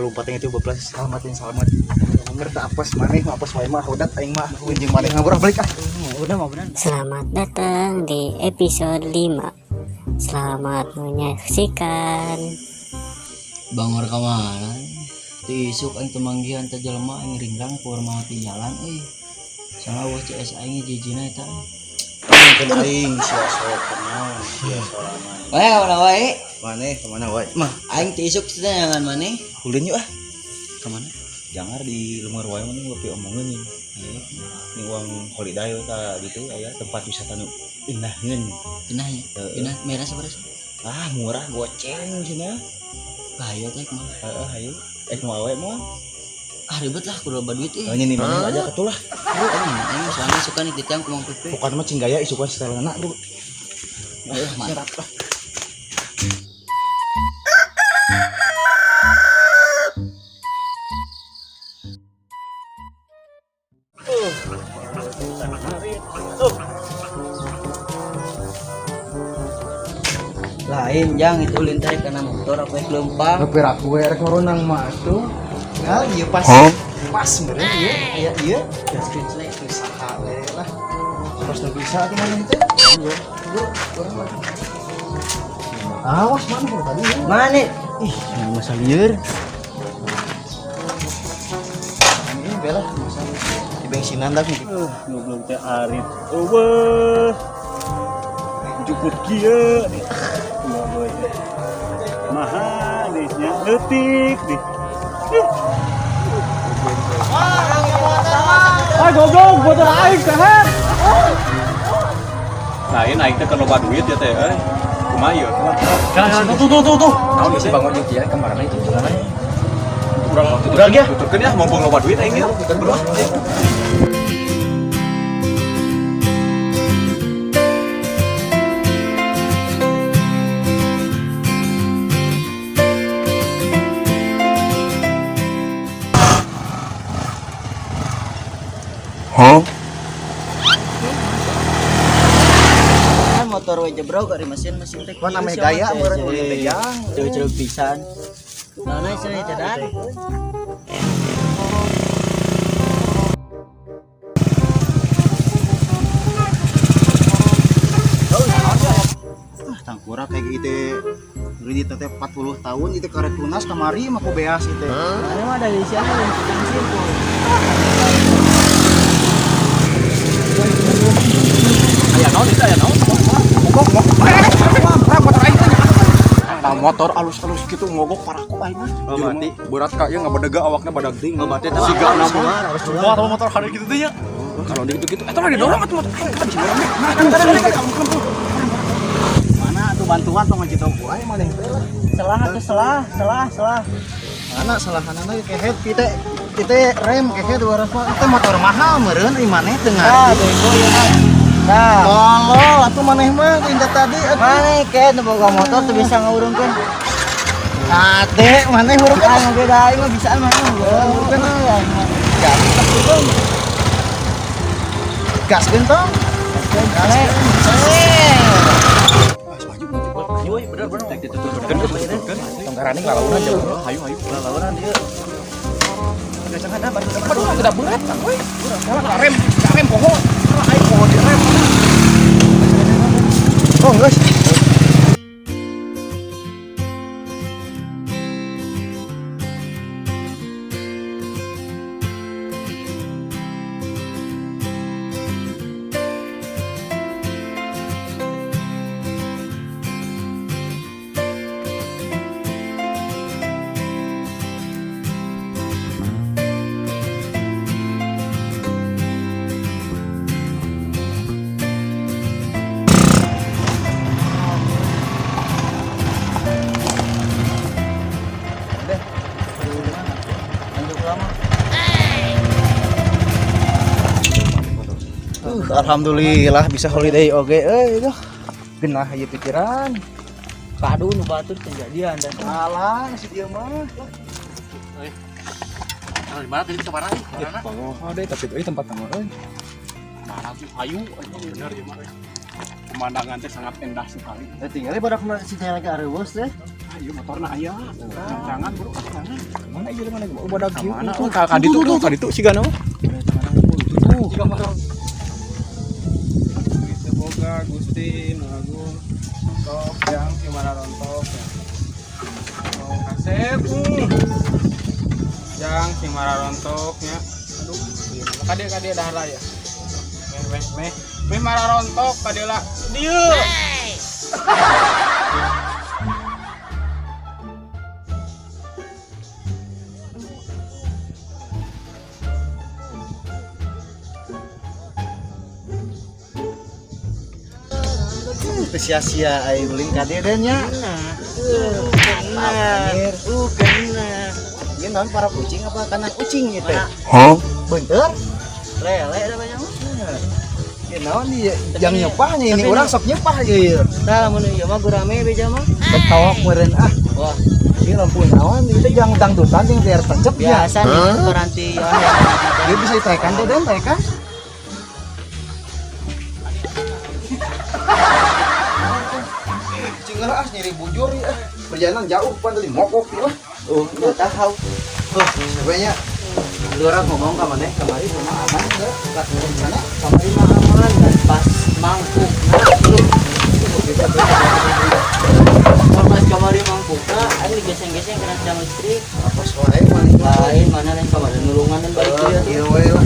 Lompat itu bablas salamatin salamat. Ngerti apes maneh mah apes wae mah hodat aing mah jeung maneh ngaburah balik ah. Udah mau bener. Selamat datang di episode 5. Selamat menyaksikan. Bangor ka mana? Ti isuk aing teu manggihan teh jelema aing ringgang keluar mau ti jalan euy. Salah wah CS aing jijina eta. Mungkin aing sia sok kenal sia sorangan. Wae ka mana wae? Maneh kemana wae? Mah aing ti isuk jangan maneh. Ulin yuk ah. Ka mana? Jangar di lemur wae mah ngopi omongeun nih. Ini uang holiday ta gitu aya tempat wisata nu indaheun. Indah ya. Indah merah sabaraha sih? Ah murah goceng cenah. Bahaya teh kumaha? Heeh hayu. Mau awe moal. Ah ribet lah kudu loba duit euy. Oh ini maneh aja katulah. Aing aing soalnya suka nih titiang ku Mang Pepe. Pokoknya mah cing gaya isukan setelana bro. Ayo mantap lah. Lain jang itu lintai karena motor apa yang lempang. Tapi aku we rek ngorunang mah atuh. Nah, iya pas. Pas meureun ieu aya ieu. Geus saha we lah. Pas nu bisa atuh maneh teh. Iya. Urang mah. Awas mana kalau tadi ya. Mana? Ih, masa lieur. Ini bela masa di bensinan dah nih. Goblok teh arit. Eueuh. Jukut kieu. Kumaha teh. Maha geus nya leutik deh. Ah goblok, motor aing sehat. Lain aing teh keur loba duit ya teh euy. Kumaha ieu? Tuh tuh tuh tuh. Naon Sih sih bangun jeung kieu kamarana itu jalan. Urang urang ya, tuturkeun ya mumpung loba duit aing ya. Bro. Kan motor we jebrok ari mesin-mesin teh. Wah, namanya gaya meureun ulin teh jang. Cewek-cewek pisan. Mana sih teh dan? Ah, tangkurak kayak gitu. Dulu di teh 40 tahun itu karek lunas kamari mah ku beas itu. Mana mah dari siapa yang tukang sirku? Aya naon itu aya naon? Mogok mogok. Motor aing teh. Nah, motor alus-alus gitu mogok paraku aing mah. Oh, berarti berat ka ieu ngabadega awakna badag ting. Oh, berarti Siga nama. harus Wah, atau motor hari gitu teh nya. Kalau di gitu-gitu, eta mah didorong atuh motor aing kan bisa dorong. Nah, Mana tuh bantuan tong ngajito gua aing maneh teh lah. Selah atuh selah, selah, selah. Mana salahanana kehet kita kita rem kehet 200 mah itu motor mahal meureun ieu maneh teu Ah, ngarti. bego ya mah. Nah, Tolol atuh maneh mah teu indah tadi atuh. mana ke nu boga motor teu bisa ngurungkeun. Ade maneh huruf Ah, nu beda aing mah bisaan mah ngurungkeun aing mah. Gas gentong. Tongkarani lalaunan jauh. Hayu hayu. Lalaunan ieu. Aduh, tidak berat kan we. Salah rem, rem poho. Salah aing poho di rem. Oh, geus. Alhamdulillah bisa holiday oge euy tuh. Genah ieu pikiran. Kadu nu batur kejadian dan Alah si dieu mah. Di mana tadi ke mana? Mana? Pangoh deh tapi euy tempat mah euy. Mana tuh hayu anjing bener ieu mah. Pemandangan teh sangat indah sekali. tinggalnya pada kemarin si jalan ke Arewos teh. Ieu motorna aya. Jangan bro, jangan. Mana ieu mana badak kieu? Mana? Oh, ka ditu tuh, ka ditu sigana mah. Itu boga Gusti Nu Agung tok yang gimana rontok ya. Oh, kasep. Yang sing rontok nya. Aduh, ieu kade kade dahar lah ya. Meh meh meh. Meh mararontok kade lah. Dieu. Teu sia-sia aing ulin ka dieu nya. Nah, kena. Ieu naon para kucing apa kandang ucing ieu teh? Hah? Beunteur? Lele ada banyak mah. Ieu naon ieu yang nyepahnya ini orang sok nyepah ieu. Tah lamun ieu mah gurame beja mah. Betawak meureun ah. Wah, Ieu lampu naon ieu teh jang dangdutan jeung biar tancep nya. biasa nih peranti ya. Ieu bisa ditaekan teh Den, taekan. Cing lah ah nyeri bujur ya. Perjalanan jauh pan tadi mogok ieu lah. Oh, enggak tahu. Oh, sebenarnya Lu orang ngomong ka maneh kamari mah aman aman enggak? Sana. Kamari mah aman dan pas mangkuk. Nah, pas kamari mangkukna aing digeseng-geseng kena tiang listrik. Apa wae maneh Lain mana lain kamari nulungan dan balik Eh, dia ieu we lah.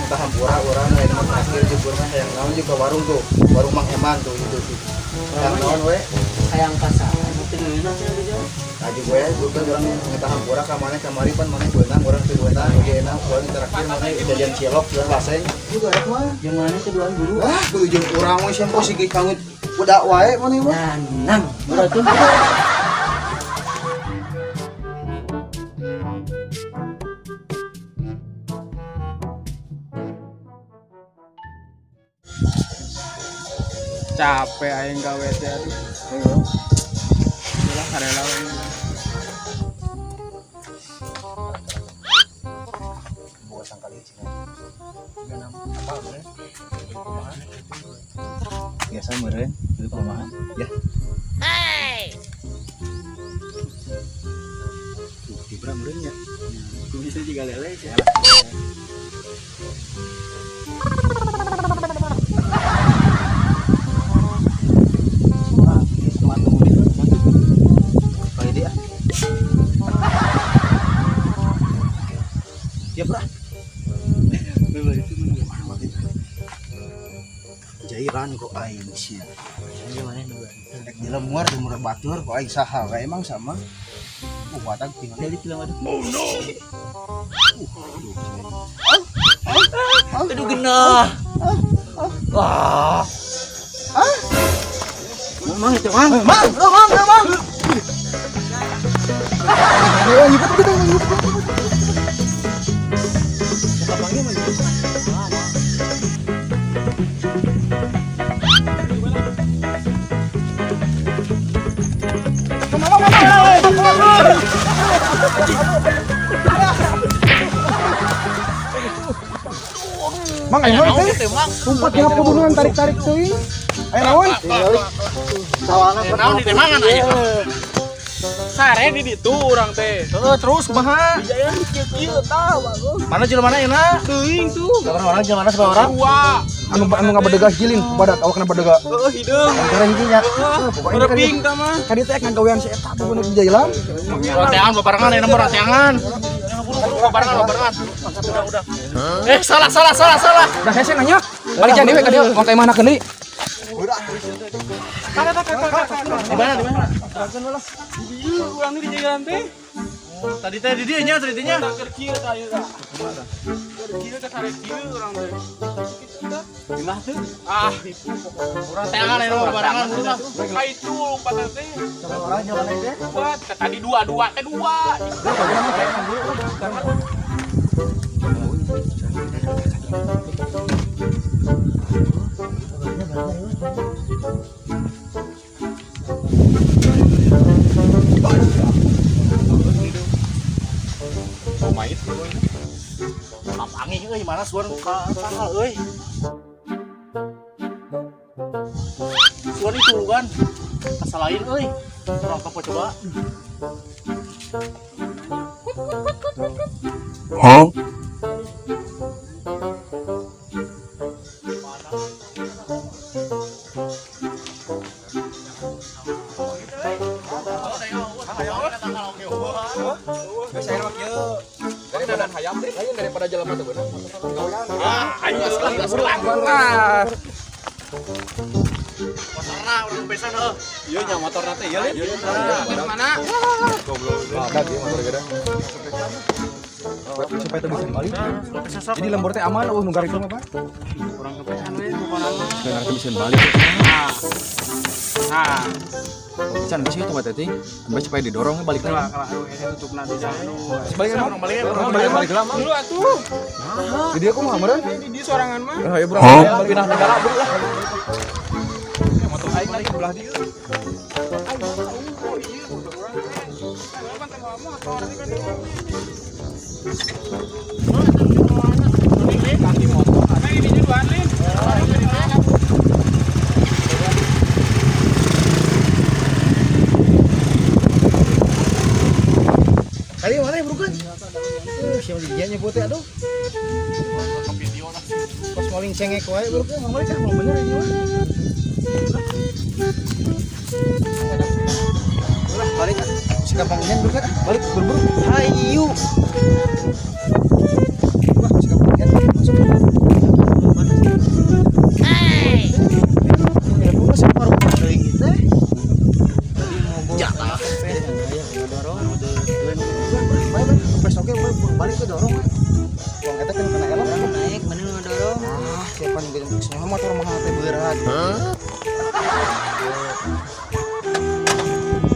Entah hampura urang lain mah terakhir jebur mah hayang naon juga warung tuh. Warung Mang Eman tuh itu tuh. Hayang naon we. Hayang pasar teu ngeunah cenah beja. Tadi gue kan urang ngetah hampura ka maneh kamari pan maneh beunang urang teu beunang oge enak urang terakhir maneh jajan cilok jalan laseng. Itu rek mah. Jeung mana teh duaan guru? Ah, kudu jeung urang we sia posisi kangut budak wae maneh mah. Nanang. Berarti Capek aing gawe teh aduh. Ulah karela we. Buat sangkali cina. Apa meureun? biasa meureun ieu kumaha? Ya. Tuh, dibra meureun nya. Ku bisa juga lele sih. Kayak dia. Ya, bro. Jairan kok aing sia. Rek di lemur di murah batur kok aing saha kayak emang sama. Watak tinggal. Dari film aduh. Oh no. Aduh genah. Wah. Memang itu mang. Mang, mang, mang, mang. Ayo nyebut kita nyebut. Panggil mah. Mang aya naon teh? Umpat ya pembunuhan tarik-tarik teuing. Aya naon? Sawana Naon di temangan aya. Sare di ditu urang teh. Heeh, terus kumaha? Jayan kieu-kieu tah bagus. Mana jelema mana euna? Teuing tuh. Orang jelema seberapa orang? Dua. Anu anu ngabedegah jilin badak awakna badega. Heeh hideung. Anggaran hijinya. Heeh, Pokoknya Mereping tah mah. Kadi teh ngagawean si eta pokoknya di jailan. Roteangan babarengan euna mah roteangan. Babarengan babarengan. Udah, udah. Eh, salah salah salah salah. Dah hese nanya. Balik jangan dewe ka dieu, mau ka imahna keun deui. Di mana di mana? Ieu urang di jalan teh. Tadi teh di dieu nya, tadi nya. Tah keur kieu tah ieu tah. Keur kieu teh sare kieu urang teh. Kitu tah. Imah tuh. Ah, itu pokoknya. Urang teangan euna mah babarengan buru lah. Ka itu lompatan teh. Orang jelema teh. Buat tadi dua dua teh dua. Kapangi euy mana suan ka saha euy. Suan itu kan. Kasalain euy. Rokok apa coba? Huh? Daripada jalan mata beunang. Ah, aing geus lah, geus lah. Motorna urang besan heuh. Ieu nya motorna teh ieu. Mana? Goblok. Ada ieu motor gede. Supaya teu bisa balik. Jadi lembur teh aman eueuh nu garitu mah, Pak. Urang kepesan we pokona mah. Benar teu bisa balik. Nah, Pisan geus ieu teh teh. Sampai supaya didorong balik kalah lagi. kalah aduh ini tutupna di jalan. Balik lagi. Balik balik lama. Dulu atuh. Jadi aku mah meureun. Di sorangan mah. Ayo bro, pindah negara bro lah. Motor aing lagi belah dieu. Oh iya, motor urang teh. Urang kan teh bawa motor ini kan. Kaki motor. Nah, ini duaan lin. Kali mana ya burukan? Siapa dia nyebut teh aduh. Pas maling cengek wae burukan, mau balik ah, mau bener ini mah. Ulah balik ah. Sikap panggilan burukan ah, balik buru-buru. Hayu. Wah, sikap panggilan masuk. Hey. Ya, bukan siapa deui teh. Jatah. Balik balik ke dorong. Uang eta kan kena elok Naik mana nu ngedorong? Ah, siapa nih semua motor mahal teh berat.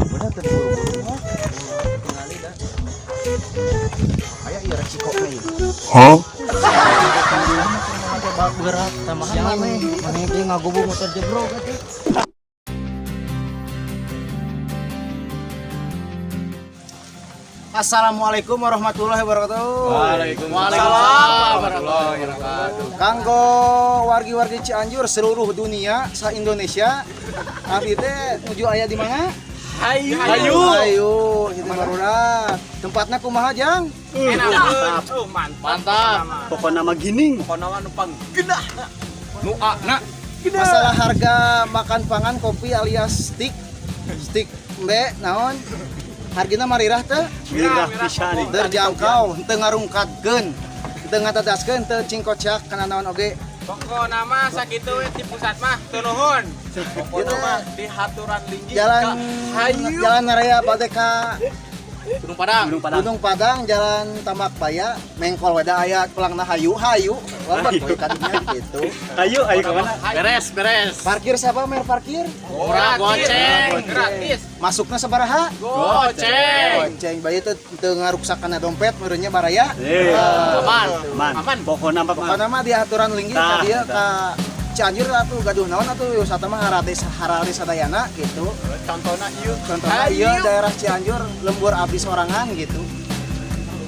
Bener teh buru-buru mah. Tingali dah. Aya ieu resiko na ieu. Huh? Motor berat tambahan Jangan maneh. maneh teh ngagobok motor jebrok atuh. Assalamualaikum warahmatullahi wabarakatuh. Waalaikumsalam warahmatullahi wabarakatuh. Kanggo wargi-wargi Cianjur seluruh dunia sa Indonesia, abdi teh nuju aya di mana? Hayu. Hayu. Hayu, itu barudak. Tempatnya kumaha, Jang? Enak. Oh, mantap. Mantap. Pokoknya mah gining. Pokona mah nu panggenah. Nu na. Masalah harga makan pangan kopi alias stick, stick embe naon? Hargina marirah teh Mirah pisan. terjangkau, henteu ngarungkatkeun, henteu ngatadaskeun, henteu cingkocak kana naon oge. Pokona mah sakitu we di pusat mah teu nuhun. Pokona mah di haturan linggih. Jalan Jalan Raya Badeka Gunung Padang. Gunung Padang. Gunung Padang, Jalan Tambak Baya, Mengkol weda aya pelangna hayu hayu. Lambat we kadinya gitu. Ayo, ayo kemana? Beres, beres. Parkir siapa mer parkir? Murah goceng. Gratis. Masukna sabaraha? Goceng. Goceng bae teu teu ngaruksak kana dompet meureunnya baraya. Aman. Aman. Aman. Pokoknya mah Pokona mah di aturan linggih Tah, ka dieu ka Cianjur atuh gaduh naon atuh wisata mah harade harale sadayana gitu. Contohna ieu. Contohnya ieu daerah Cianjur lembur abdi sorangan gitu.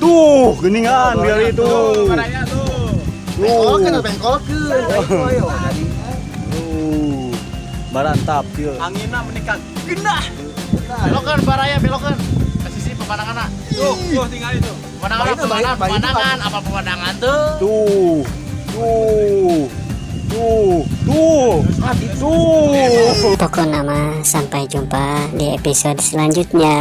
Tuh, geningan kali itu. Baraya tuh. Bengkolkeun bengkolkeun. Ayo Tuh. Barantap ieu. Anginna menikah genah. Belokan baraya belokan. Ke sisi pemandangan. Tuh, tuh tinggal itu. Pemandangan, pemandangan, pemandangan, apa pemandangan tuh? Tuh. Tuh. Tuh. Tuh. Tuh. Pokoknya mah sampai jumpa di episode selanjutnya.